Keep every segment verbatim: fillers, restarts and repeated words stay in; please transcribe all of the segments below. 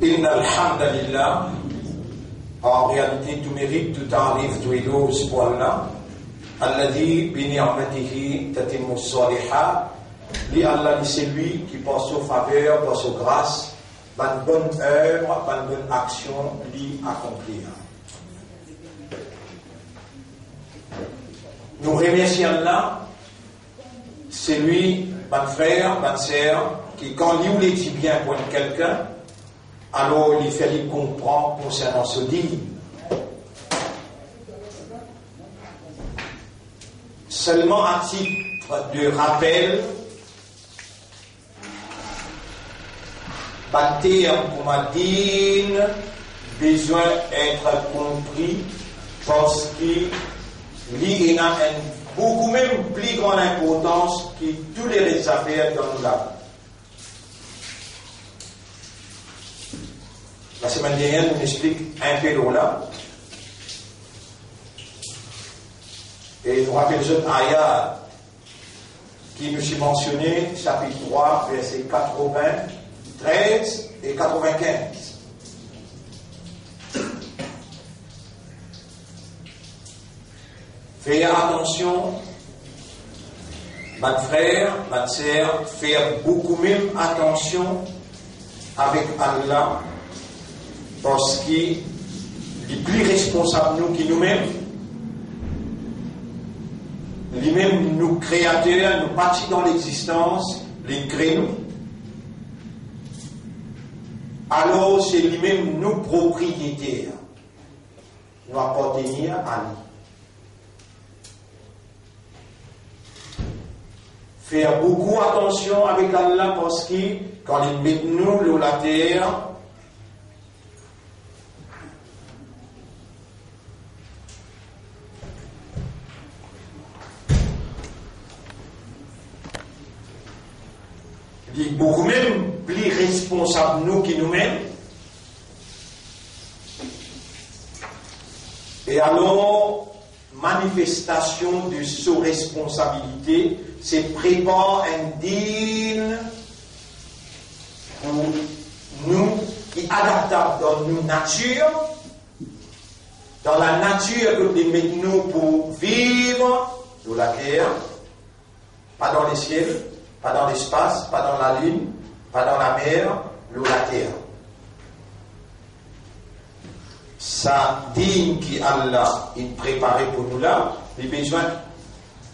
إن الحمد لله. En réalité, tout mérite, tout tarif, tout éloge pour Allah. الذي بنعمته تتم الصالحات. Li Allah, li selwi ki par so faver, par so gras, bann bonn œuvre, bann bonn aksion, li akonpli. Nou remersie Allah, selwi, bann frer, bann ser, ki kan li oule dibien pou enn kelkenn, alor li fer li konpran konsernan so din. Selman, a tit de rapel, bann term kouma din bizin et konpri, parski li ena enn boukou mem pli gran inportans ki tou lerest zafer dan nou lavi. Lasemenn dernie, nou explik inpe lor la. E nou rapel zot ayat ki nou ti mansione, sapit trwa, verse katrovin-trez e katrovin-kinz. Fer atansion, bann frer, bann ser, fer boukou mem atansion avek Allah, parski li pli responsab nou ki noumem. Limem nou Kreater, nou parti dan lexistans, li kre nou. Alor, se limem nou propriyeter. Nou apartenir a li. Fer boukou atansion avek Allah, parski kan li met nou lor later, li boukou mem pli responsab nou ki noumem. E alor, manifestasion de so responsabilite, se prepar enn din pou nou ki adaptab dan nou natir, dan lanatir kot li met nou pou viv lor later. Pa dan lesiel, pa dan lespas, pa dan lalinn, pa dan lamer, lor later. Sa din ki Allah inn prepare pou nou la, li bizin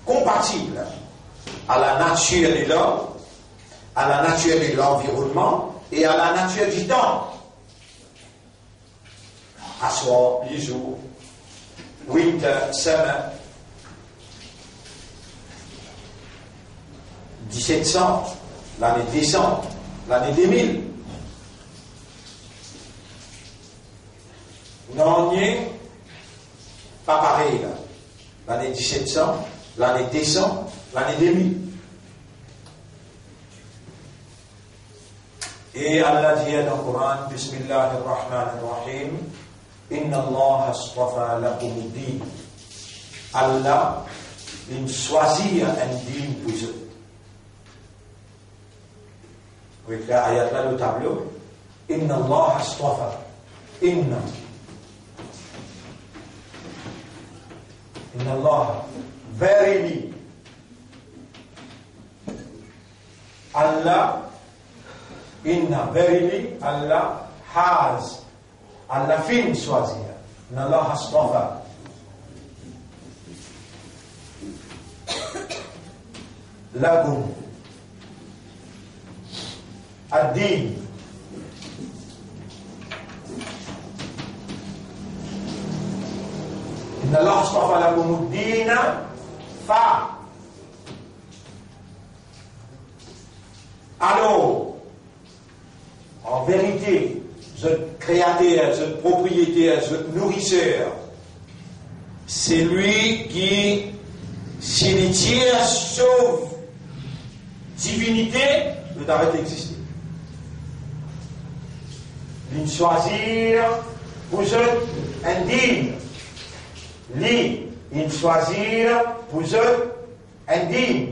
konpatib a lanatir de lom, a lanatir de lanvironnman e a lanatir ditan. Aswar, lizour, winter, summer, diset san, lane de san, lane de mil. Nanye pa parey la. Lane diset san, lane de san, lane de mil. E Allah dir dan Koran, Bismillahir Rahmanir Rahim, "Inna Allaha astafa lakumud din." Allah inn swazir enn din pou zot. Ou ekrir ayat la lor tablo, "Inna Allaha astafa." Inna. Inna Allaha. Verily. Allah, inna, verily, Allah has, Allah finn swazir. Inna Allaha astafa lakum ad-din. Inna Allaha astafa lakum ad-din, fa. Alor, an verite, zot kreater, zot propriyeter, zot nouriser, selwi ki, si li tir so divinite, zot aret existe. Li swazir pou zot enn din. Li, li swazir pou zot enn din.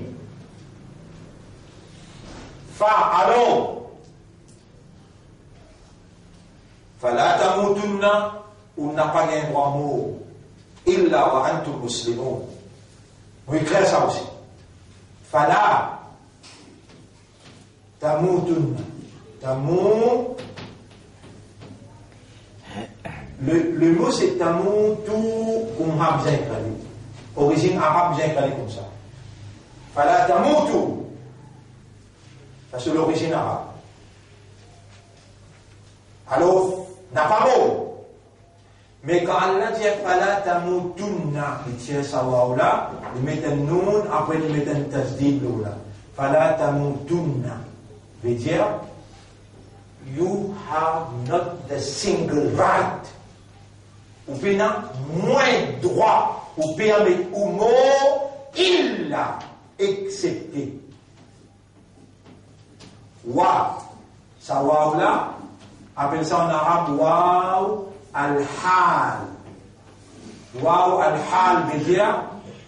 Fa, alor, fala tamutunna, ou napa gagn drwa mor, illa wa antum muslimun. Mo ekrir sa osi. Fala tamutunna. Tamu-, le, le mo se tamutu, kouma bizin ekrir li. Orizinn arab bizin ekrir li koumsa. Fala tamutu. Sa se lorizinn arab. Alor, napa mor. Me kan Allah dir fala tamutunna, li tir sa waw la, li met enn noun, apre li met enn tasdid lor la. Fala tamutunna. Vedir, you have not the single right. Ou pena mwin drwa, ou permet ou mor, illa, excepte. Wa. Sa waw la, apel sa an arab waw al-hal. Waw al-hal vedir,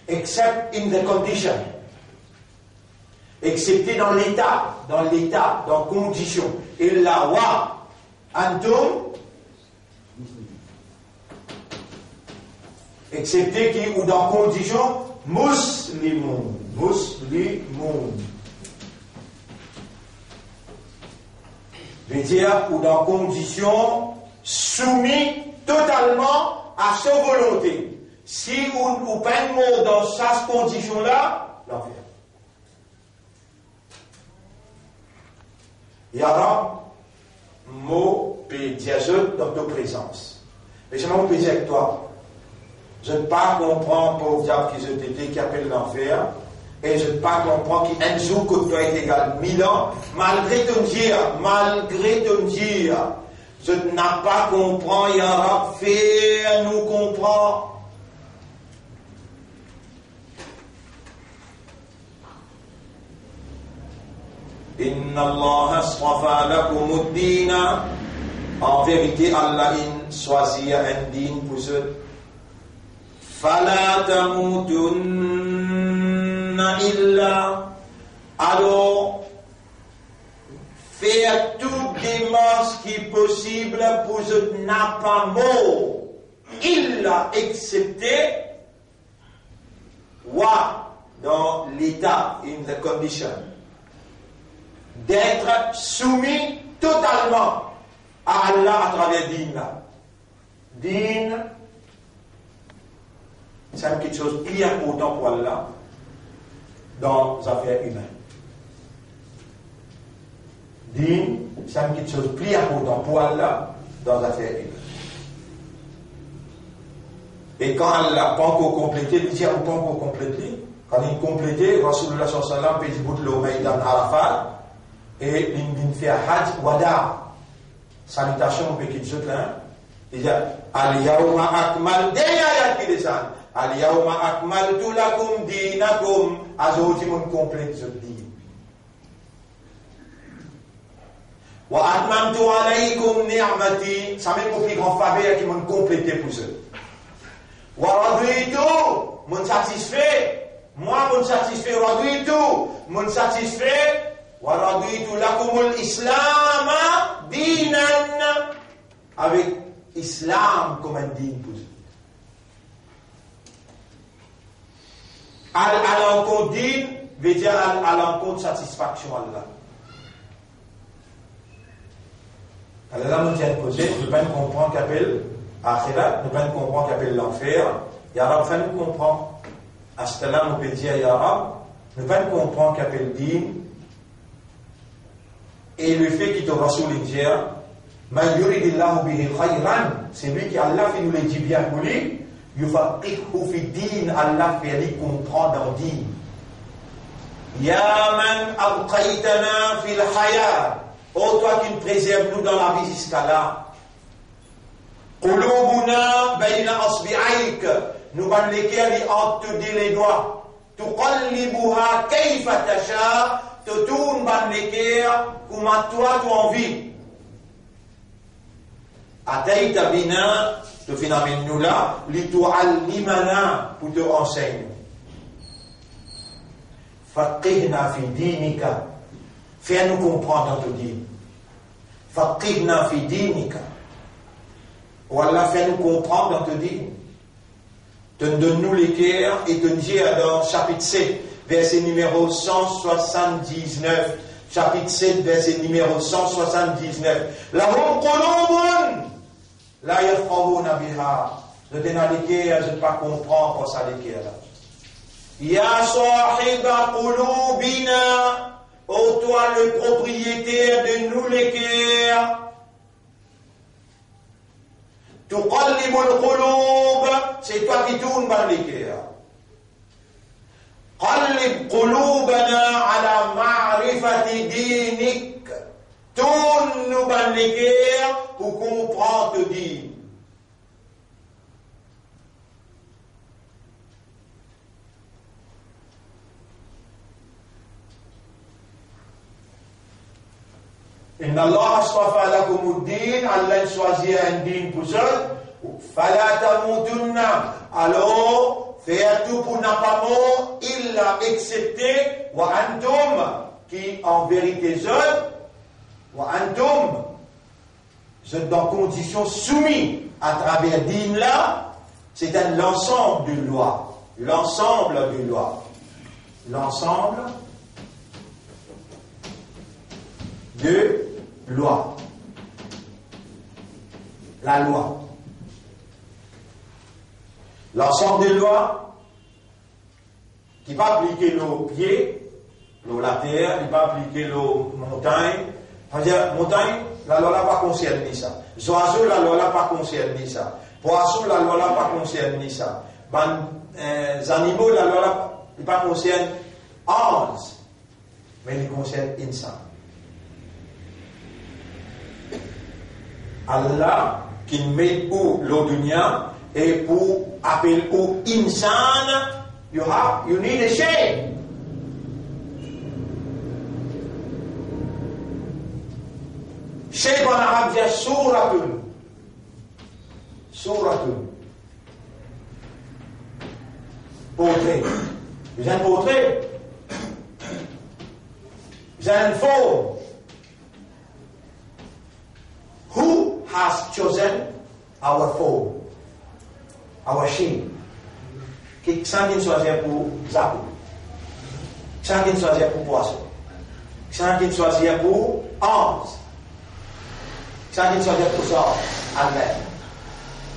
except in the condition. Excepte dan leta, dan leta, dan kondision. Illa wa antum Excepte ki ou dan kondision muslimun, muslimun. Vedir ou dan kondision soumi totalman a so volonte. Si ou, ou pa'nn mor dan sa kondision la, lanfer. Ya Rab, mo pe dir zot dan to prezans. Me selman mo pe dir ek twa, zot pa konpran pov diab ki zot ete, ki apel lanfer, e zot pa konpran ki enn zour kot twa ete egal mil an, malgre to'nn dir, malgre to'nn dir, zot napa konpran, ya Rab, fer nou konpran. Inna Allaha astafa lakumud dina. An verite, Allah inn swazir enn din pou zot. Fala tamutunna illa. Alor, fer tou demars ki posib pou zot napa mor, illa, excepte, wa, dan leta, in the condition, d'être soumis totalement à Allah à travers din la. Din, se enn kiksoz pli inportan pou Allah dan zafer imin. Din, se enn kiksoz pli inportan pou Allah dan zafer imin. E kan Allah pankor konplete, li dir ou pankor konplete li. Kan li konplete, Rasoulillah sallallahu alayhi wa sallam pe dibout lor meydan Arafat, e li vinn fer hajj wada. Salitasion, mo pe kit zot la, hein? Li dir, "Al-yawma akmal-," dernie ayat ki desann, "Al-yawma akmaltu lakum dinakum." Azordi mo'nn konplet zot din. "Wa atmamtu alaykum ni'mati." Samem mo pli gran faver ki mo'nn konplete pou zot. "Wa raditu," mo'nn satisfe. Mwa, mo'nn satisfe, "raditu," mo'nn satisfe, "wa raditu lakumul Islama dinan," avek Islam kouma din pou zot. Al alankont din, vedir al alankont satisfaksion Allah. Al La nou dir enn koze, nou pa'nn konpran ki apel axirat, nou pa'nn konpran ki apel lanfer. Ya Rab, fer nou konpran. Aster la nou pe dir, ya Rab, nou pa'nn konpran ki apel din. E lefe ki to Rasoul inn dir, "Man yuridillahu bihi khayran", selwi ki Allah finn oule dibien pou li, "yufaqqihhu fid din", Allah fer li konpran dan din. Ya man abqaytana fil hayat, o twa ki prezerv nou dan lavi ziska la. Qulubuna bayna asbi'ayk, nou bann leker li ant to de ledwa. Tuqallibuha kayfa tasha, to tourn bann leker kouma twa to anvi. Atayta bina, to finn amenn nou la, lituallimana, pou to ansegn nou. Faqihna fi dinika, fer nou konpran dan to din. Faqihna fi dinika. O Allah, fer nou konpran dan to din. To'nn donn nou leker e to'nn dir dan sapit set, verse nimero san swasann-diz-nef. Sapit set, verse nimero san swasann-diz-nef. Lahum qulubun la yafqahuna biha. Zot ena leker, zot pa konpran par sa leker la. Ya sahiba qulubina, o twa le propriyeter de nou leker. Tuqallibul qulub, se twa ki tourn bann leker. Qallib qulubana ala ma'rifati dinik. Tourn nou bann leker pou konpran to din. Inna Allaha astafa lakumud din, Allah inn swazir enn din pou zot. Fala tamutunna, alor fer tou pou napa mor, illa, exsepte, wa antum, ki an verite zot, wa antum, zot dan kondision soumi atraver din la, se enn lansanm de lwa. Lansanm de lwa. Lansanm de lwa. Lalwa. Lansanm de lwa ki pa aplike lor pie, lor later, li pa aplike lor montagn. Savedir, montagn, lalwa la pa konsern li sa. Zwazo, lalwa la pa konsern li sa. Pwason, lalwa la pa konsern li sa. Bann, eh, zanimo, lalwa la, li pa konsern. Anz, me li konsern insan. Allah ki met ou lor dunia e pou apel ou insan, you have, you need a shape. Shape an arab dir suratun. Suratun. Portre. Bizin portre. Bizin form. Who has chosen our form, our shape? Ki, kisannla ki'nn swazir pou zakou? Kisannla ki'nn swazir pou pwason? Kisannla ki'nn swazir pou anz? Kisannla ki'nn swazir pou sa? Allah.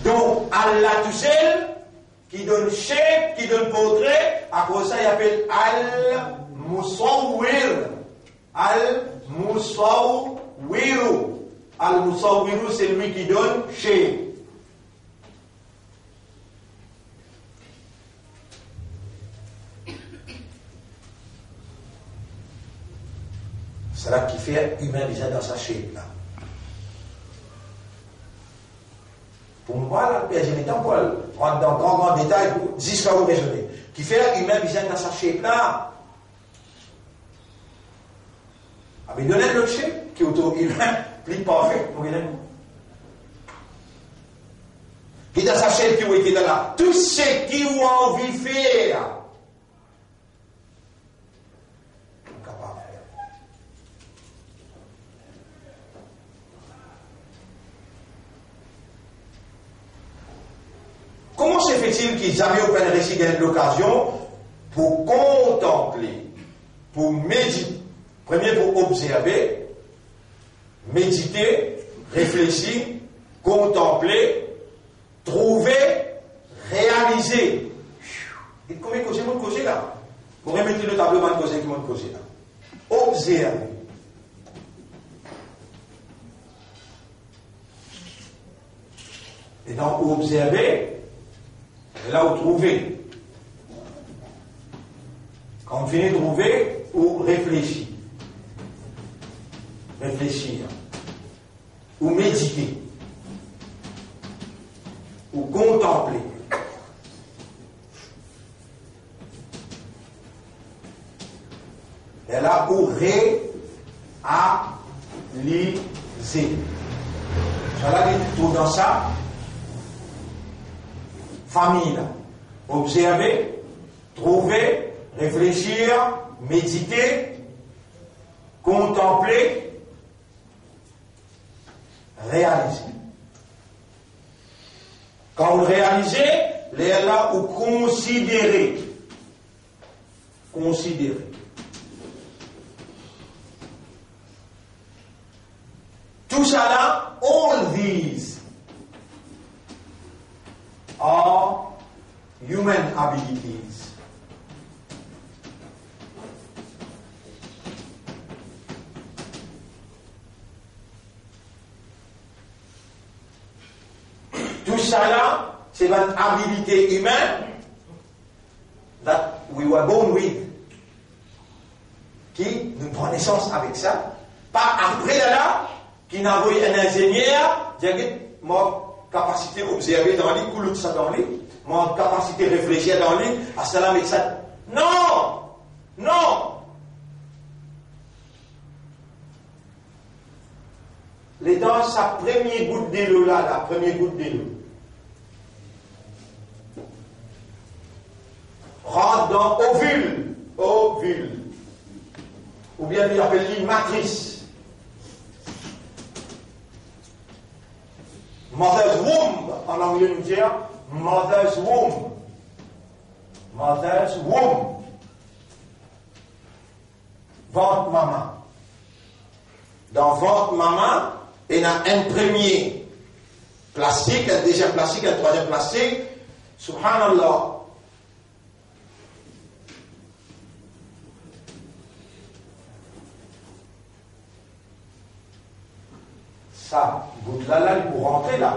Donk, Allah tousel ki donn shape, ki donn portre, akoz sa li apel Al-Musawwir. Al-Musawwiru. Al-Musawwiru, selwi ki donn shape. Sala ki fer imin bizin dan sa shape la. Pou mwa la, perdi letan pou al rant dan gran, gran detay, pou, ziska ou rezone. Ki fer imin bizin dan sa shape la. Abe donn enn lot shape, ki ou trouv imin pli parfe, ou gagn enn. Ki dan sa shape ki ou ete la, tou seki ou anvi fer, ou kapav fer. Comment se fait-il ki zame ou pa'nn resi gagn lokazion pou kontanple, pou medite, premie pou obzerve, medite, Reflesi, kontanple, trouve, realize. E konbien koze mo koze la? Mo remet li lor tablo bann koze ki mo koze la. Obzerve. E dan ou obzerve, e la ou trouve. Kan ou fini trouve, ou reflesi. Reflesir. Ou medite. Ou kontanple. E la ou realize. Sa la li tou dan sa fami la. Obzerve, trouve, reflesir, medite, kontanple, realize. Kan ou realize, lerla ou konsidere. Konsidere. Tousala, all these are human abilities. Tousala, se bann abilite imin that we were born with, ki nou pran nesans avek sa. Pa apre la la, ki ena avoy enn inzenier, dir, get, mo kapasite obzerve dan li, koulout sa dan li, mo kapasite reflesir dan li, asala met sa. Non! Non! Letan sa premie gout delo la, la premie gout delo rant dan ovil, ovil, oubien li apel li matris. Mother's womb, an angle nou dir, mother's womb. Mother's womb. Vant mama. Dan vant mama, ena enn premie plastik, enn deziem plastik, enn trwaziem plastik. Subhanallah. Sa gout la, la, li pou rantre la.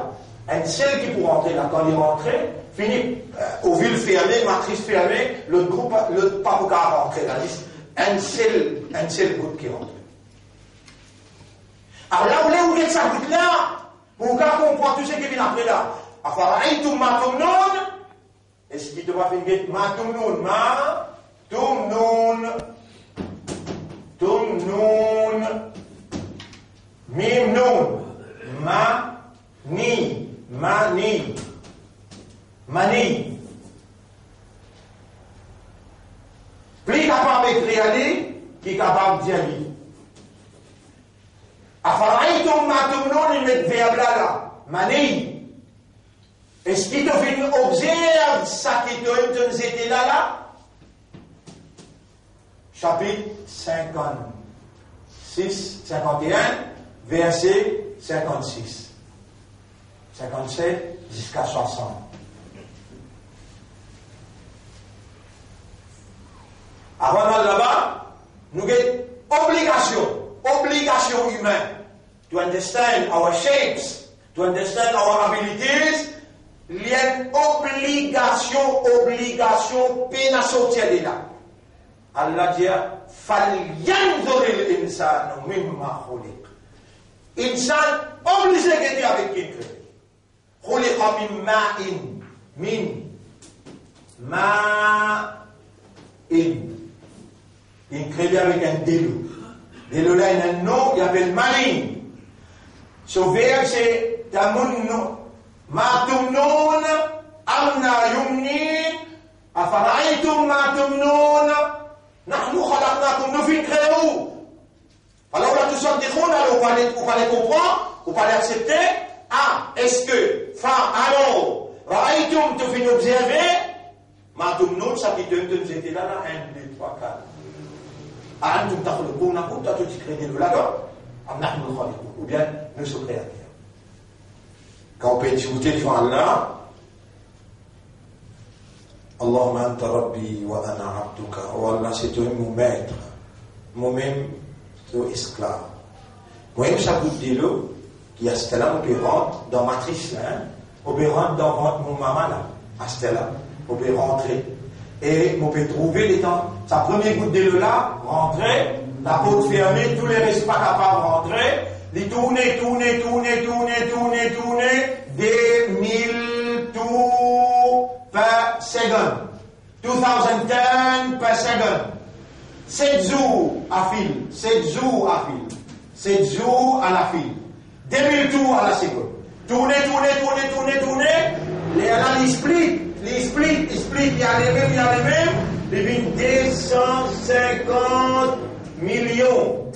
Enn sel ki pou rantre la. Kan li rantre, fini, eh, ovil ferme, matris ferme, lot group, lot pa pou kapav rantre la. Zis enn sel, enn sel gout ki rantre. Alor la, ou le ou get sa gout la, pou ou kapav konpran tou seki vinn apre la. Afaraaytum ma tumnun, eski to pa finn get ma tumnun? Ma tumnun. Tumnun. Mim nun. Ma ni. Mani. Mani. Pli kapav ekrir li, ki kapav dir li. Afaraaytum ma tumnun, li met verb la la. Mani. Eski to finn obzerv saki to'nn zete la la? Sapit sinkannsis, sinkant-e-enn, verse sinkannsis, sinkannset ziska swasant. Avan nou al laba, nou get obligasion, obligasion imin. To understand our shapes, to understand our abilities, li enn obligasion, obligasion, pena sorti de la. Allah dir, "Falyanzuril insanu mimma khuliq." Insan oblize gete avek ki kree. Khuliqa min ma'in. Min. Ma'in. Li kree avek enn delo. Delo la ena enn nom, li apel mani. So verb se tamunnu, ma tumnun, amna yumnin, afaraaytum ma tumnun, nahnu khalaqnakum, nou finn kree ou. Alor la tou sa dimoun, alor ou pa le, ou pa le konpran, ou pa le aksepte. Ah, eski, fa, alor, raaytum, to finn obzerve, ma tumnun, saki to'nn zete la la, enn, de, trwa, kat. A antum takhluqunahu, twa to ti kree delo la, non? Am nahnul khaliqun, oubien nou so kreater. Kan ou pe diboute devan Allah, Allahumma anta rabbi wa ana abduka. O Allah, se twa mo met, momem to esklav. Mo enn sa gout delo ki aster la mo pe rant dan matris la, hein? Mo pe rant dan vant mo mama la, aster la mo pe rantre. E mo pe trouve letan sa premie gout delo la rantre, laport ferme, tou leres pa kapav rantre, li tourne, tourne, tourne, tourne, tourne, tourne, de mil tour per second. Two thousand turn per second. Set zour afil, set zour afil, set zour alafil, de mil tour alasegonn. Tourne, tourne, tourne, tourne, tourne. Lerla li split, li split, li split, li ale mem, li ale mem, li vinn de san sinkant milion.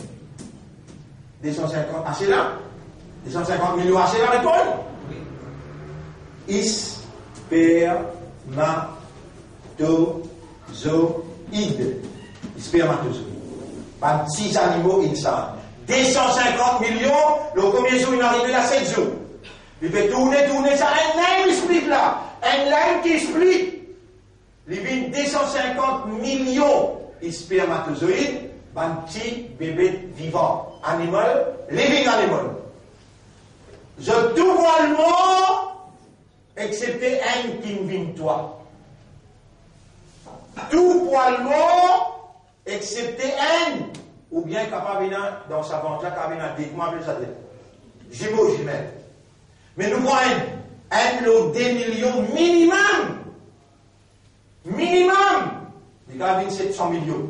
De san sinkant, ase la? De san sinkant milion, ase la, reponn? Wi. Spermatozoïde. Spermatozoïde. Bann ti zanimo insan. De san sinkant milion, lor konbien zour inn arive la? Set zour. Li pe tourne, tourne, sa enn la ki split la. Enn la ki split. Li vinn de san sinkant milion spermatozoïde, bann ti bebe vivan, animal, living animal. Zot tou pou al mor, exepte enn ki vinn twa. Tou pou al mor, exepte enn, oubien kapav ena dan sa vant la, kapav ena de, kouma apel sa de? Zimo, zimel. Me nou pran enn, enn lor de milion minimem. Minimem, li kapav vinn set san milion.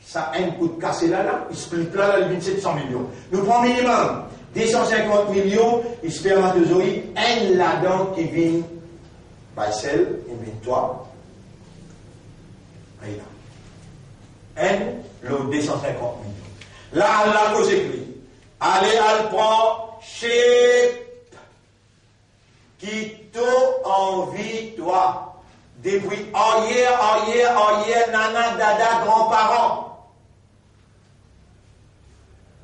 Sa enn kout kase la, la, li split la, la, li vinn set san milion. Nou pran minimem de san sinkant milion spermatozoïde, enn ladan ki vinn bay sel, ki vinn twa. Ala. Enn lor de san sinkant milion. La, la koze ek li. Ale al pran shape ki to anvi twa. Depi aryer, aryer, aryer, nana, dada, granparan.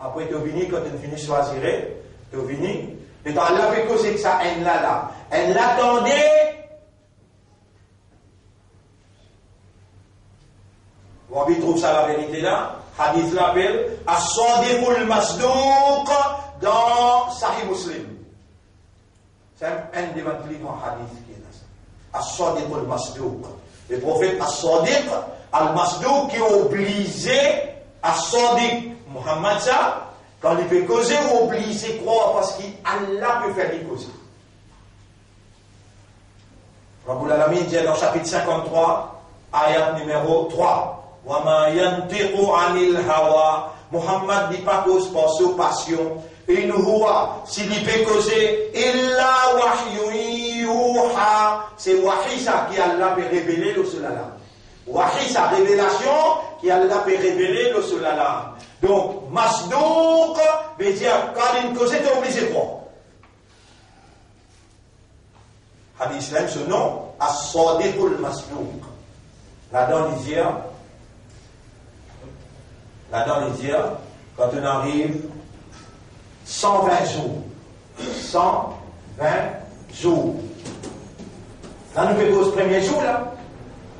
Apre to vini, kan to fini swazire, to vini, letan la pe koze ek sa enn la la. Enn la tande, Ou anvi trouv sa laverite la? Hadis la apel As-Sadiqul Masduq dan Sahih Muslim. Sa enn de bann pli gran hadis ki ena sa. As-Sadiqul Masduq. Le profet As-Sadiq Al-Masduq ki oblize As-Sadiq Muhammad sa, kan li pe koze, ou oblize krwar parski Allah pe fer li koze. Rabbul Alamin dir dan sapit sinkant-trwa, ayat nimero trwa, "Wa ma yantiqu anil hawa." Muhammad li pa koz par so pasion. "In huwa," si li pe koze, "illa wahyun yuha." Se wahi sa ki Allah pe revele lor so lalam. Wahi sa, revelasion ki Allah pe revele lor so lalam. Donk, masduq vedir kan li koze, to oblize krwar. Hadis la, so nom, As-Sadiqul Masduq. Ladan li dir, ladan li dir, kan nou ariv san vin zour, san vin zour. La nou pe koz premie zour la.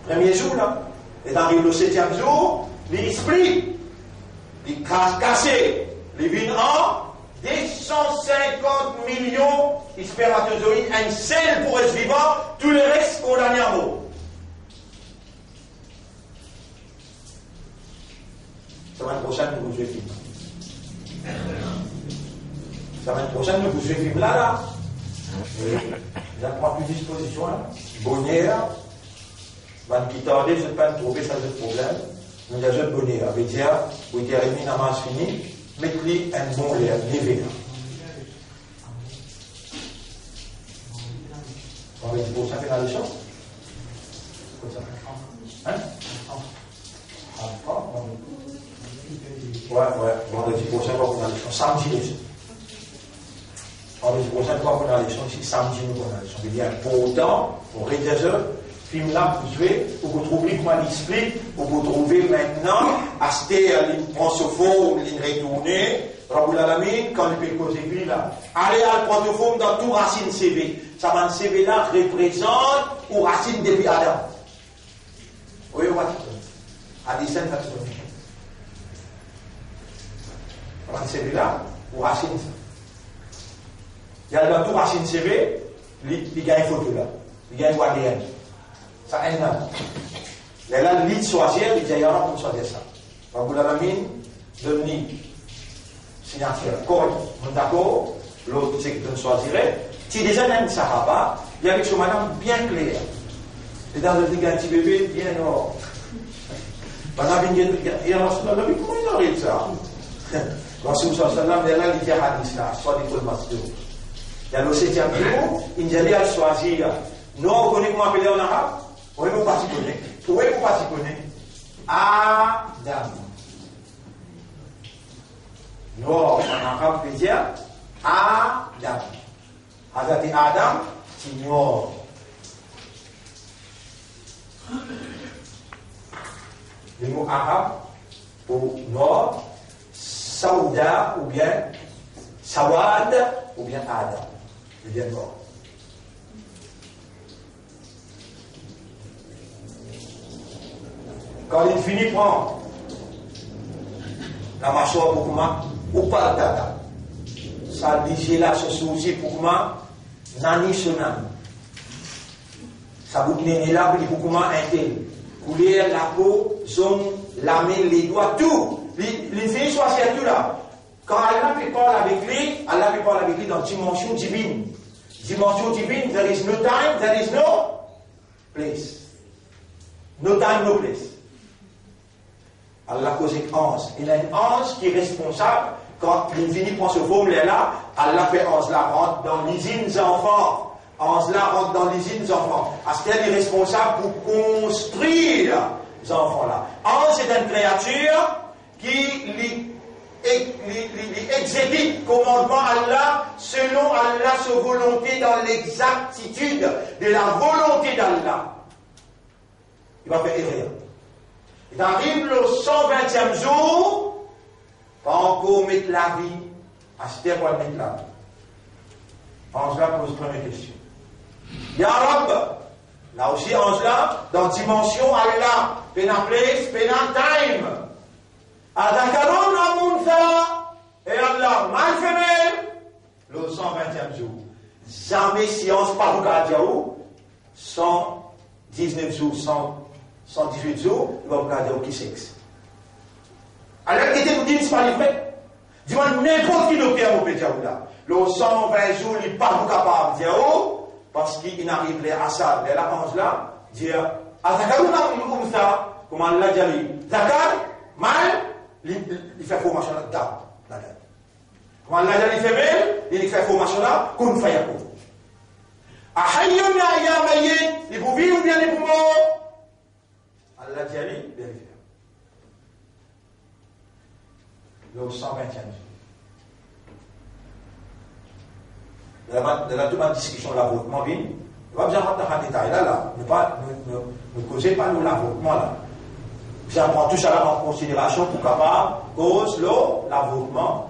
Premie zour la. E ariv le setiem zour, li split. Li kas-, kase. Li vinn an de san sinkant milion spermatozoid, enn sel pou res vivan, tou leres kondane amor. Semenn prosenn, nou pou zwe fim. Semenn prosenn, nou pou zwe fim la, la. Wi. Li pran tou dispozision, la. Boner, bann ki tarde, zot pa'nn trouve sa zot problem. Nou dir zot boner, vedir, wit er edmi namaz fini, met li enn bon ler, leve la. Vandredi prosin finn al leson? Kot sa? Hein? Wi, wi, vandredi prosin, nou pou al leson. Samdi leson. Vandredi prosin, nou pou al leson isi, samdi nou pou al leson. Li inportan pou redir zot, fim la pou zwe, ou pou trouve kouma li split, ou pou trouve mintnan, aster li pran so form, li retourne, Raboul Alamin, kan li pe koz ek li la, ale al pran to form dan tou rasinn seve. Sa bann seve la reprezant ou rasinn depi Adam. Wi, ou pa ti kone. Adisen pa ti kone. Sa bann seve la, ou rasinn sa. Li al dan tou rasinn seve, li, li gagn foto la. Li gagn ou A D N. Sa enn la. Lerla li swazir, li dir, "Ya Rab, mo swazir sa." Raboul Alamin donn li signatir, korek, mo dakor, lot seki donn swazir. Ti deza enn sahaba, li avek so madam bien kler. E dan li gagn ti bebe, bien nor. Bann la vinn dir, "Ya, ya Rasoul Allah, me kouma inn ariv sa?" Rasoul sallallahu alayhi wa sallam, lerla li dir hadis la, swa li kol masdou. Ya, le septième jour, inn dir li al swazir. Nor, ou kone kouma apele an arab? Wi, mo pa ti kone. Wi, mo pa ti kone. Adam. Nor, an arab pe dir Adam. Hazrati Adam ti nwar. Lemo arab pou nwar, sauda oubien sawad oubien Adam. Li vinn nwar. Kan li fini pran lamaswar pou kouma opal tata, sa lizie la, so soursi pou kouma nani so nani, sa bout nene la pou li pou kouma entel, kouler lapo, zong, lame, ledwa, tou. Li, li fini swazir tou la. Kan Allah pe parl avek li, Allah pe parl avek li dan dimansion divinn. Dimansion divinn, there is no time, there is no place. No time, no place. Allah koz ek anz. Ena enn anz ki responsab, kan li fini pran so form, lerla, Allah fer anz la rant dan lizinn zanfan. Anz la rant dan lizinn zanfan. Aster li responsab pou konstrir zanfan la. Anz se enn kreatir ki li, li, li, li exekit komandman Allah selon Allah so volonte dan lexaktitid de la volonte d'Allah. Li pa fer erer. Li ariv le san vintiem zour, pa ankor met lavi, aster pou al met lavi. Anz la poz premie kestion. Ya Rab, la osi anz la, dan dimansion Allah, pena place, pena time. Azakarun am untha, e Allah, mal femel? Le san vintiem zour. Zame sians pa pou kapav dir ou, san diznef zour, san, san dizwit zour, li pa pou kapav dir ou ki sex. Alor, ki ti pou dir li pa li vre. Dimann ninport ki dokter mo pe dir ou la. Le san vin zour, li pa pou kapav dir ou, parski inn ariv ler asal, ler la anz la dir, azakarun am untha, kouma Allah dir li, zakar, mal, li, li, li fer formasion la, dab, ladan. Kouma Allah dir li femel, li fer formasion la, kun fayakun. Ahayyun am huwa mayyit, li pou viv oubien li pou mor? Allah dir li, bien li fer. Le san vintiem zour. Lerla, lerla tou bann diskision lavortman vini. Nou pa bizin rant dan sa detay la, la. Nou pa, nou, nou, nou koze pa lor lavortman la. Bizin pran tou sa la an konsiderasion pou kapav koz lor lavortman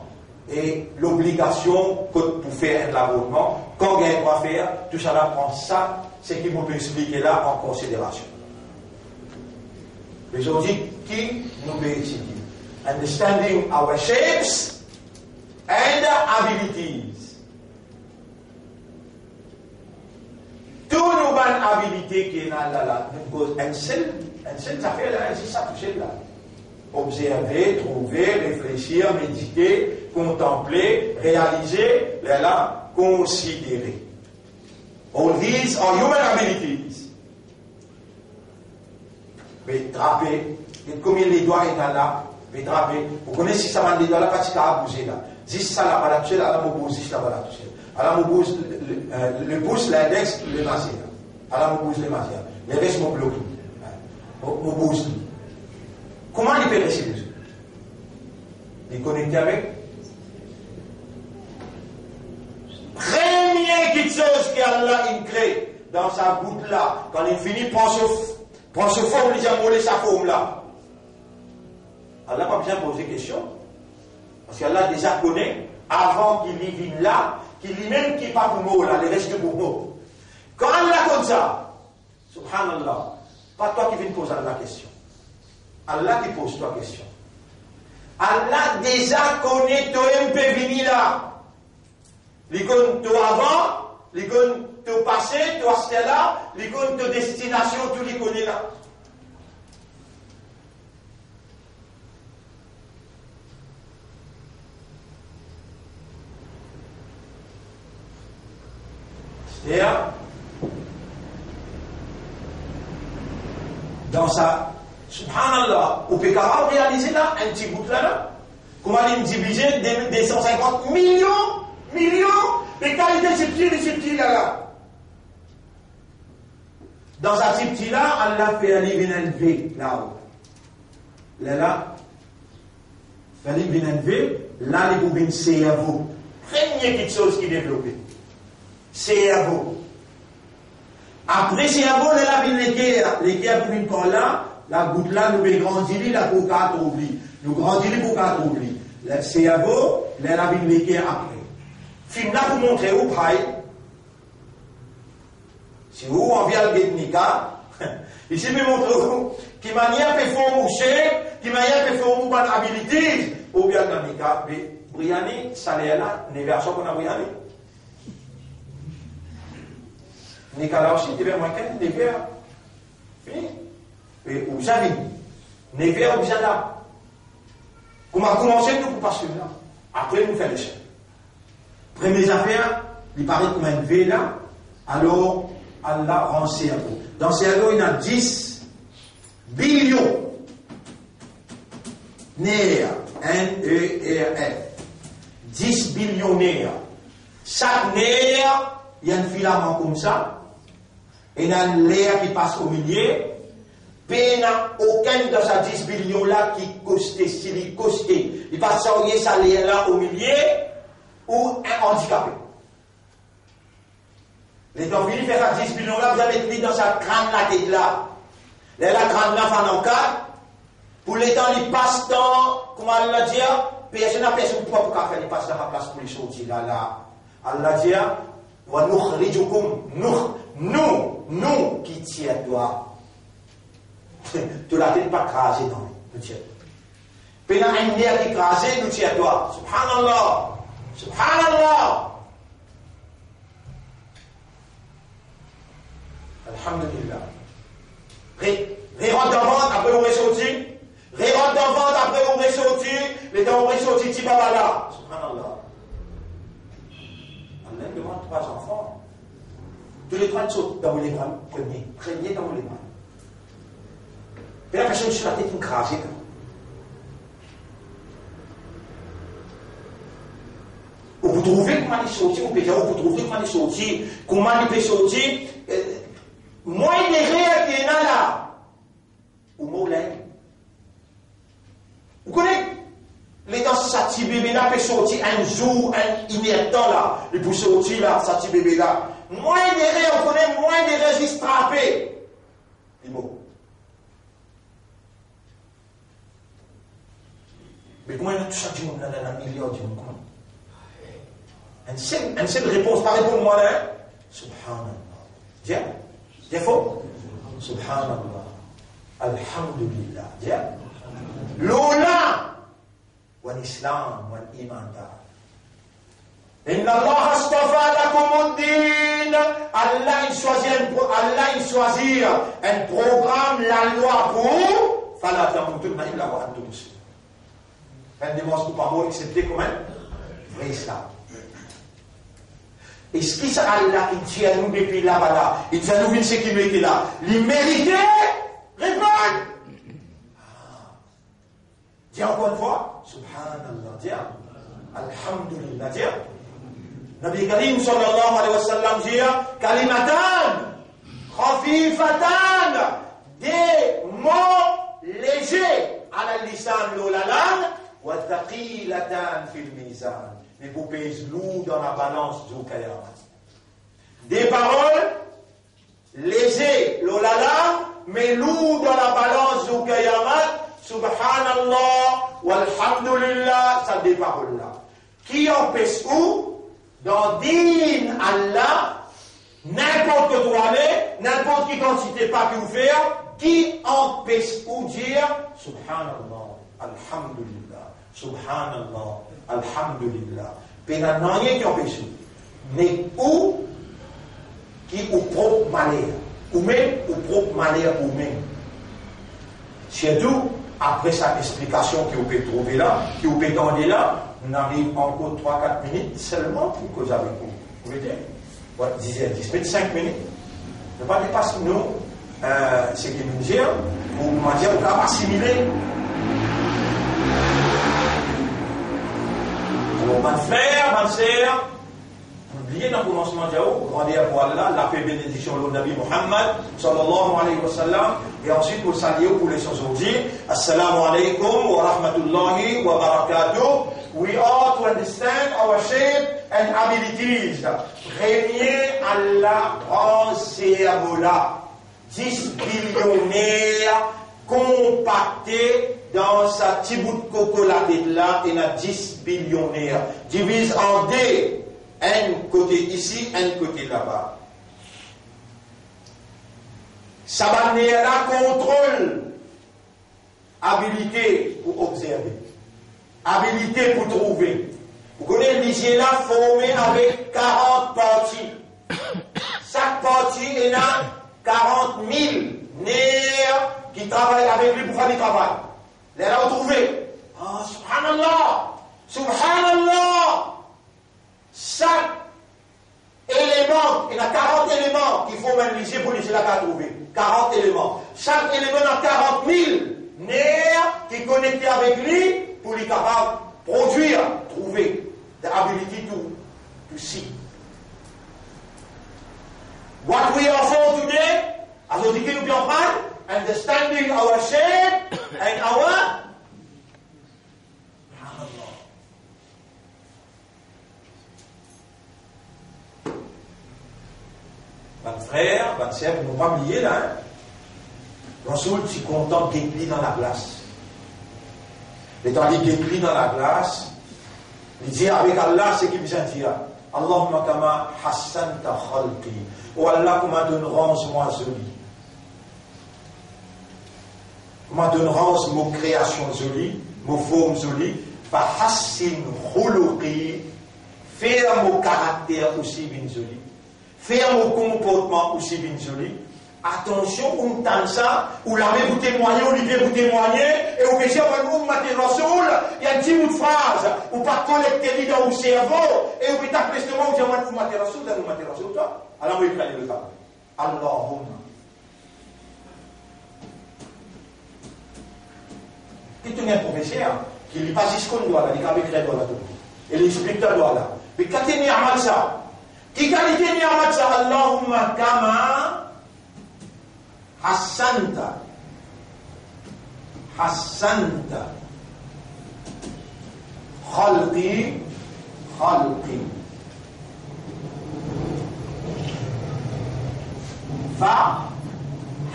e lobligasion kot pou fer enn lavortman, kan gagn drwa fer, tou sa la pran sa, seki mo pe explike la an konsiderasion. Ozordi, ki nou pe etidie? Understanding our shapes and abilities. Tou nou bann abilite ki ena la, la, nou koz enn sel, enn sel zafer la, enn sel sa tousel la. Observe, trouve, reflesir, medite, kontanple, realize, lerla, konsidere. All these are human abilities. Pe trape, e konbien ledwa ena la, pe trape. Ou kone si sa bann ledwa la pa ti kapav bouze la. Zis sa laba la tousel, ala mo bouz zis laba la tousel. Ala mo bouz le, le, euh, le pous, lindex, le mazer. Ala mo bouz le mazer. Leres mo bloke. Mo, mo bouz li. Kouma li pe reste bouze? Li konekte avek premie kitsoz ki Allah inn kre dan sa bout la, kan li fini pran so, pran so form, li dir mo le sa form la. Allah pa bizin poze kestion. Parski Allah deza kone, avan ki li vinn la, ki limem ki pa pou mor la, li reste pou mor. Kan Allah konn sa, subhanallah, pa twa ki vinn poz Allah kestion. Allah ki poz twa kestion. Allah deza kone tomem pe vini la. Li konn to avan, li konn to pase, to aster la, li konn to destinasion, tou li kone la. Aster, dan sa, subhanallah, ou pe kapav realize la, enn ti gout la, la? Kouma li divize de, de san sinkant milion, milion, me kalite tipti, li tipti la, la. Dan sa tipti la, Allah fer li vinn enn ve lao. Lerla, fer li vinn enn ve, la li pou vinn servo. Premie kiksoz ki devlope. Servo. Apre servo, lerla vinn leker, leker pou vinn par la, lagout la, nou pe grandi li, la pou kapav trouv li. Nou grandi li pou kapav trouv li. Le servo, lerla vinn leker apre. Fim la pou montre ou, pray. Si ou anvi al get nika, isi pe montre ou ki manier pe form ou sek, ki manier pe form ou bann abilities, oubien dan nika, be, briani, sa ler la, nev er aswar pou ena briani. Nika la osi, dever mwayin, nev er. Fini. E ou bizin vini. Nev er ou bizin la. Kouma koumanse, nou pou pas la. Apre, nou fer leson. Premie zafer, li paret kouma enn ve la, alor, Allah rann servo. Dan servo, ena dis bilion ner, N E R F. Dis bilion ner. Sak ner, ena enn filaman koumsa, ena enn ler ki pas omilie, pena okenn dan sa dis bilion la ki koste, si li koste, li pa sarye sa ler la omilie, ou andikape. Letan fini fer sa dis bilion la, bizin met li dan sa krann latet la. Lerla krann la fann an kat, pou letan li pas dan, kouma Allah dir, personn, personn pou, pou kapav fer li pas dan sa plas pou li sorti la, la. Allah dir, "Wa nukhrijukum", nou, nou, nou ki tir twa. To latet pa kraze, non, nou tir twa. Pena enn ner ki kraze, nou tir twa. Subhanallah. Subhanallah. Alhamdulillah. Re-, rerant dan vant, apre ou resorti. Rerant dan vant, apre ou resorti. Letan ou resorti, ti baba la. Subhanallah. Allah demann trwa zanfan. Tou le trwa sort dan mo lebra, premie. Premie dan mo lebra. Pena personn si latet inn kraze, non. Ou pou trouve kouma li sorti, ou pe dir, ou pou trouve kouma li sorti, kouma li pe sorti, eh, mwin de rer ki ena la. Ou mor la. Ou kone, letan sa ti bebe la pe sorti enn zour, enn, inertan la, li pou sorti la, sa ti bebe la. Mwin de rer, ou kone, mwin de rer zis trape. Li mor. Me kouma ena tou sa dimoun la, la, la, miliar dimoun, kouma? Enn sel, enn sel repons, pa reponn mwa la, hein? Subhanallah. Dir, dir for. Subhanallah. Alhamdulillah. Dir. Lor la. Ou enn Islam, ou enn imandar. Inna Allah astafa lakumud din. Allah inn swazir enn pro-, Allah inn swazir enn program lalwa pou ou. Fala tamutunna illa wa antum muslimun. Enn dimans pou pa mor, exsepte kouma enn vre Islam. Eski sa Allah ki tir nou depi laba la, ki tir nou vinn seki nou ete la, li merite? Reponn. Dir ankor enn fwa, Subhanallah, dir, Alhamdulillah, dir. Nabi Karim sallallahu alayhi wa sallam dir, kalimatan khafifatan, de mo leze ala lisan, lor lalang, wa thaqilatan fil mizan, me pou pez lour dan labalans zour kiyamat. De parol leze lor lalang, me lour dan labalans zour kiyamat, Subhanallah, walhamdulillah, sa de parol la. Ki anpes ou dan din Allah, ninport kot ou ale, ninport ki kantite pa ki ou fer, ki anpes ou dir Subhanallah, alhamdulillah, Subhanallah, alhamdulillah? Pena nanye ki anpes ou. Me ou ki ou prop maler. Oumem, ou prop maler oumem. Sirtou apre sa explikasion ki ou pe trouve la, ki ou pe tande la, nou ariv ankor trwa kat minit selman pou koz avek ou. Ou gete? Wi, diz er dis minit, sink minit. Nou pa depas nou, eh, seki nou dir, pou, koumadir, ou kapav asimile. Alor, bann frer, bann ser, nou bliye dan koumansman dir ou, grander pou Allah, lape, benediksion lor Nabi Muhammad, sallallahu alayhi wa sallam, e answit pou salie ou pou leson zordi. Assalamu alaykum wa rahmatullahi wa barakatuh. We are to understand our shape and abilities. Premie, Allah rann servo la. Dis bilioner konpakte dan sa ti bout koko latet la, ena dis bilioner. Diviz an de, enn kote isi, enn kote laba. Sa bann ner la kontrol abilite pou obzerve, abilite pou trouve. Ou kone lizie la forme avek karant parti. Sak parti ena karant mil ner ki travay avek li pou fer li travay. Lerla ou trouve, ah, subhanallah, subhanallah. Sak eleman, ena karant eleman ki form enn lizie pou lizie la kapav trouve. Karant eleman. Sak eleman ena karant mil ner ki konekte avek li pou li kapav prodwir, trouve. The ability to, to see. What we are for today, azordi ki nou pe aprann, understanding our shape and our Bann frer, bann ser, pou nou pa bliye la, hein. Rasoul ti kontan get li dan laglas. Letan li get li dan laglas, li dir avek Allah seki bizin dir, Allahumma kama hassanta khalqi. O Allah, kouma to'nn ranz mwa zoli. Kouma to'nn ranz mo kreasion zoli, mo form zoli, fa hassin khuluqi, fer mo karakter osi vinn zoli, fer mo konportman osi vinn zoli. Atansion, ou'nn tann sa, ou lame pou temwagne, ou lipie pou temwagne, e ou pe dir bann ummati Rasoul, enn ti bout fraz, ou pa kolekte li dan ou servo, e ou pe tap lestoma, ou dir bann ummati Rasoul, dan ummati Rasoul, twa. Ala mo ekrir li lor tablo. Allahumma. Ki to'nn enn profeser, ki li pa zis konn dwa la, li kapav ekrir dwa la tou. E li explik twa dwa la. Me ki kalite ni'mat sa? Ki kalite ni'mat sa? Allahumma kama hassanta. Hassanta. Khalqi, khalqi. Fa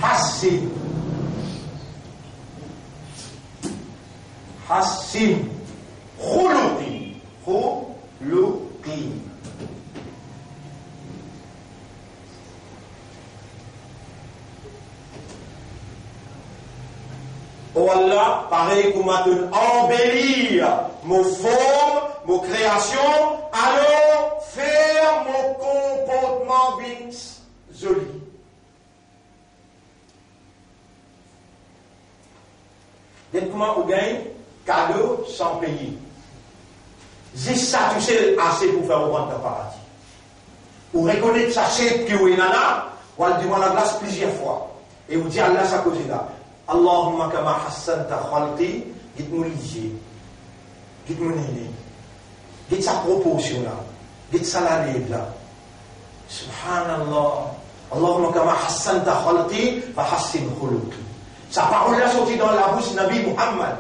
hassin. Hassin. Khuluqi. Khuluqi. O Allah, parey kouma to'nn anbelir mo form, mo kreasion, alor fer mo konportman vinn zoli. Get kouma ou gagn kado san peye. Zis sa tousel ase pou fer ou rant dan paradi. Ou rekonet sa shape ki ou ena la, ou al devan laglas plizier fwa. E ou dir Allah sa koze la, Allahumma kama hassanta khalqi, get mo lizie. Get mo nene. Get sa proporsion la. Get sa laled la. Subhanallah. Allahumma kama hassanta khalqi, fa hassin khuluqi. Sa parol la sorti dan labous Nabi Muhammad,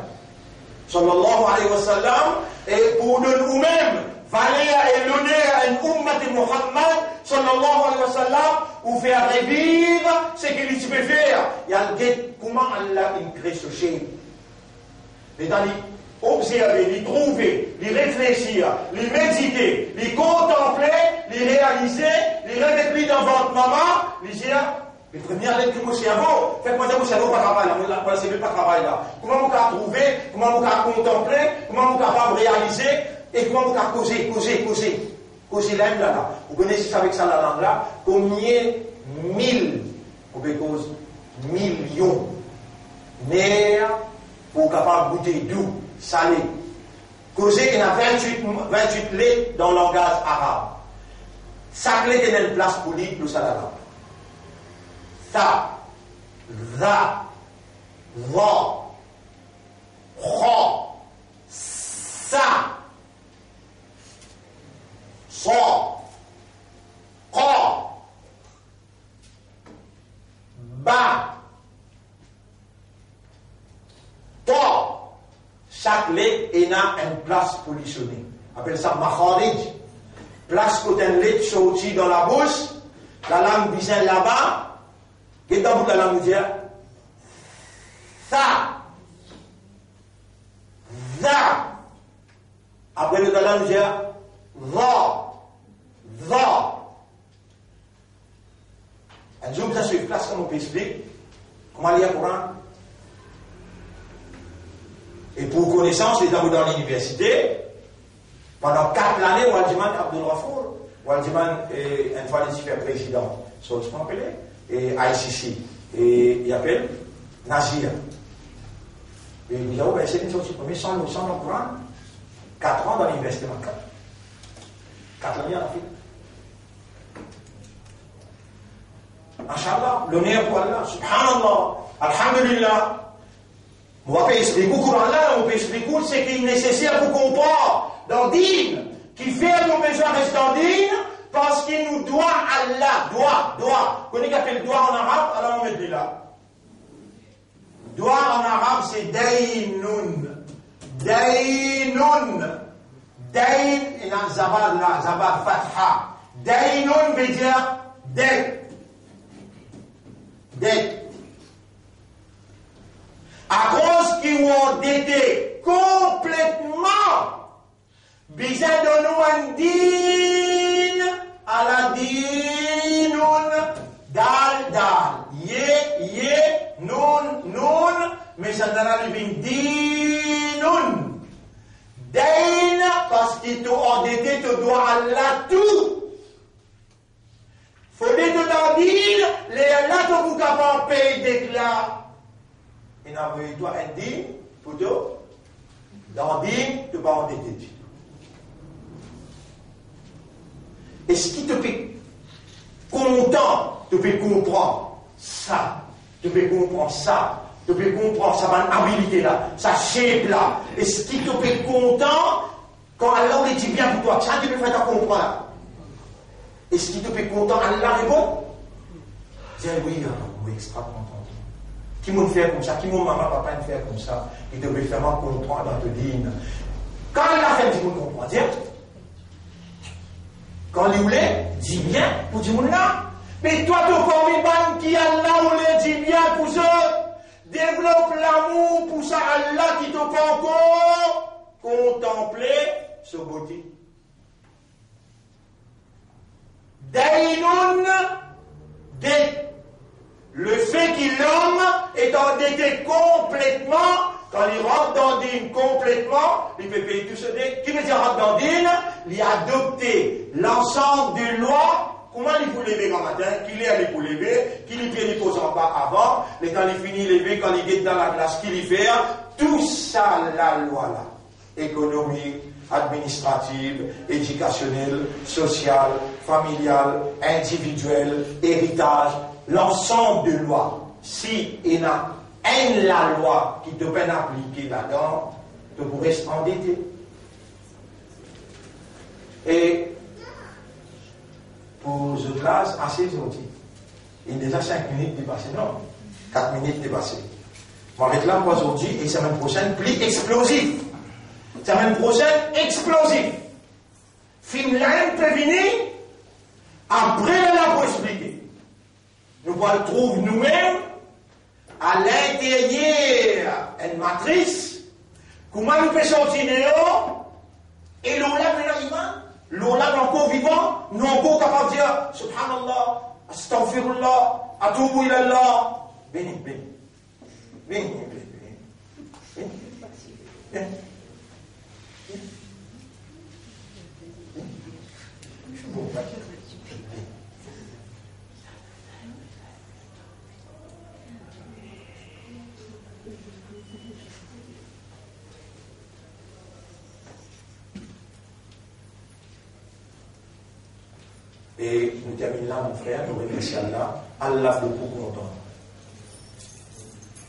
sallallahu alayhi wa sallam, e pou donn oumem valer e loner enn ummati Muhammad, sallallahu alayhi wa sallam, ou fer reviv seki li ti pe fer. E al get kouma Allah inn kre so shape. Letan li obzerve, li trouve, li reflesir, li medite, li kontanple, li realize, li remet li dan vant mama, li dir, me premie let ki mo servo, fer kouma mo servo pa travay la, mo la, mo laservi pa travay la. Kouma mo kapav trouve, kouma mo kapav kontanple, kouma mo kapav realize, e kouma mo kapav koze, koze, koze. Koze lang la la. Ou kone zis avek sa lalang la, konbien mil, ou pe koz milion ner pou kapav goute dou, sale. Koze ena vintwit, vintwit let dan langaz arab. Sak let ena enn plas pou li lor sa lalang. Sa, za, va, kha, sa, sa, ka, ba, ta. Sak let ena enn plas pou li sone. Apel sa makharij. Plas kot enn let sorti dan labous, lalang bizin laba. Get dan bout lalang, nou dir sa, za. Apre nou lalang, nou dir va, va. Enn zour, bizin swiv klas, kouma pe explik, kouma lir Koran. E pou konesans, letan mo dan liniversite, pandan kat lane, Waldiman Abdul Ghafour, Waldiman, eh, enn fwa li ti fer prezidan, so, ti pa rapele, eh, I C C, e li apel Nazir. E li dir, oh, ben, se li sorti premie san, san Koran, kat an dan liniversite Makka. Kat lane, an fet. Mashallah, loner pou Allah, subhanallah, alhamdulillah. Mo pa pe explik ou Koran la, mo pe explik ou seki neseser pou konpran dan din, kifer nou bizin res dan din, parski nou dwa Allah, dwa, dwa. Kone ki apel dwa an arab? Ala mo met li la. Dwa an arab se daynun. Daynun. Dayn, ena zabar la, zabar fatha. Daynun vedir det. Det. Akoz ki ou andete konpletman, bizin donn ou enn din, ala dinun, dal, dal, ye, ye, nun, nun, me sannla li vinn dinun. Dayn, parski to andete, to dwa Allah tou. Fode to dan din, lerla to pou kapav pey det la. Ena voye twa enn din pou to dan din, to pa andete ditou. Eski to pe kontan, to pe konpran sa, to pe konpran sa, to pe konpran sa bann abilite la, sa shape la? Eski to pe kontan kan Allah oule dibien pou twa, sa ki pe fer twa konpran la? Eski to pe kontan? Allah reponn, dir, wi, ah, mo extra kontan. Ki mo'nn fer koumsa, ki mo mama, papa inn fer koumsa, ki to pe fer mwa konpran dan to din. Kan Allah fer dimoun konpran, dir, kan li oule dibien pou dimoun la, me twa to parmi bann ki Allah oule dibien pou zot. Devlop lamour pou sa Allah ki to pankor kontanple so bote. Daynun, det. Lefe ki lom est endetté complètement, kan li rant dan din konpletman, li pe pey tou so det. Ki vedir rant dan din? Li adopte lansam de lwa, kouma li pou leve gramatin, ki ler li pou leve, ki lipie li poz anba avan, letan li fini leve, kan li get dan laglas, ki li fer, tou sa lalwa la. Ekonomik, administratif, edikasionel, sosial, familial, individiel, eritaz, lansam de lwa. Si ena enn lalwa ki to pena aplike ladan, to pou res andete. E pou zot la, ase zordi. Inn deza sink minit depase, non? Kat minit depase. Mo aret la pou zordi e semenn prosenn pli explozif. Semenn prosenn explozif. Fim la inn pe vini, apre la pou explike. Nou pou al trouv noumem a linteryer enn matris, Kouma nou pe sorti deor, e lor la nou ena iman, lor la nou ankor vivan, nou ankor kapav dir, Subhanallah, Astaghfirullah, Atubu ilallah. Vini, vini. Vini, vini, vini. Vini. Vini. E nou terminn la, mon frer, nou remersi Allah. Allah boukou kontan.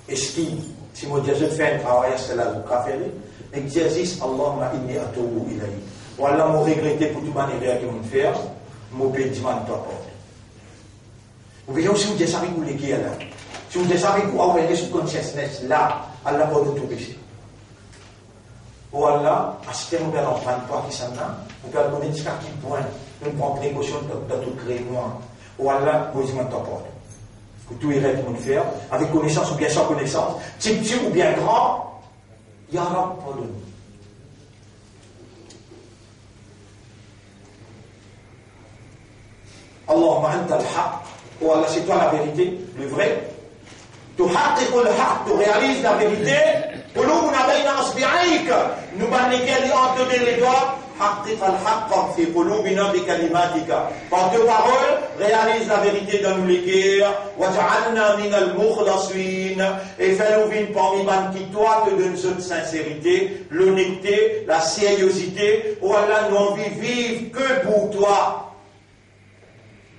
Eski, si mo dir zot fer enn travay, aster la zot kapav fer li? Nek dir zis, Allahumma inni atubu ilayk. O Allah, mo regrete pou tou bann erer ki mo fer, mo pe dimann twa pardon. Oubien si ou dir sa avek ou leker la, si ou dir sa avek ou awareness, ou consciousness la, Allah pardonn tou pese. O Allah, aster mo pe al anprann twa kisannla, mo pe al kone ziska ki pwin nou pran prekosion dan, dan to kreye mwa. O Allah, mo dimann twa pardon pou tou erer ki mo fer, avek konesans oubien san konesans, tipti oubien gran, ya Rab, pardonn. Allahumma antal haq. O Allah, c'est toi la vérité, le vrai. Tuhaqqiqul haq, tu réalises la vérité. Qulubuna bayna usbi'ayk. Nou bann leker li ant to de ledwa. Haqqiqal haqqa fi qulubina bi kalimatika. Par tes paroles, réalise la vérité dans nos leker. Waj'alna minal mukhlasin. E fer nou vinn parmi bann ki twa to donn zot sinserite, lonekte, la seriozite. O Allah, nou anvi viv ke pou twa.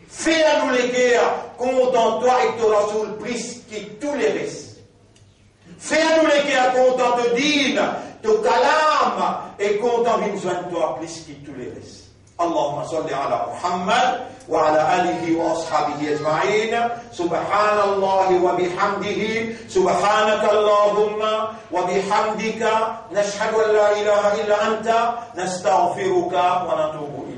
Fer nou leker kontan twa ek to Rasoul plis ki tou leres. Fer nou leker kontan to din, to kalam, e kontan vinn zwenn twa plis ki tou leres. Allahumma salli ala Muhammad wa ala alihi wa ashabihi ajma'in. Subhanallahi wa bihamdihi. Subhanakallahumma wa bihamdika. Nashhadu an la ilaha illa anta. Nastaghfiruka wa natubu ilayk.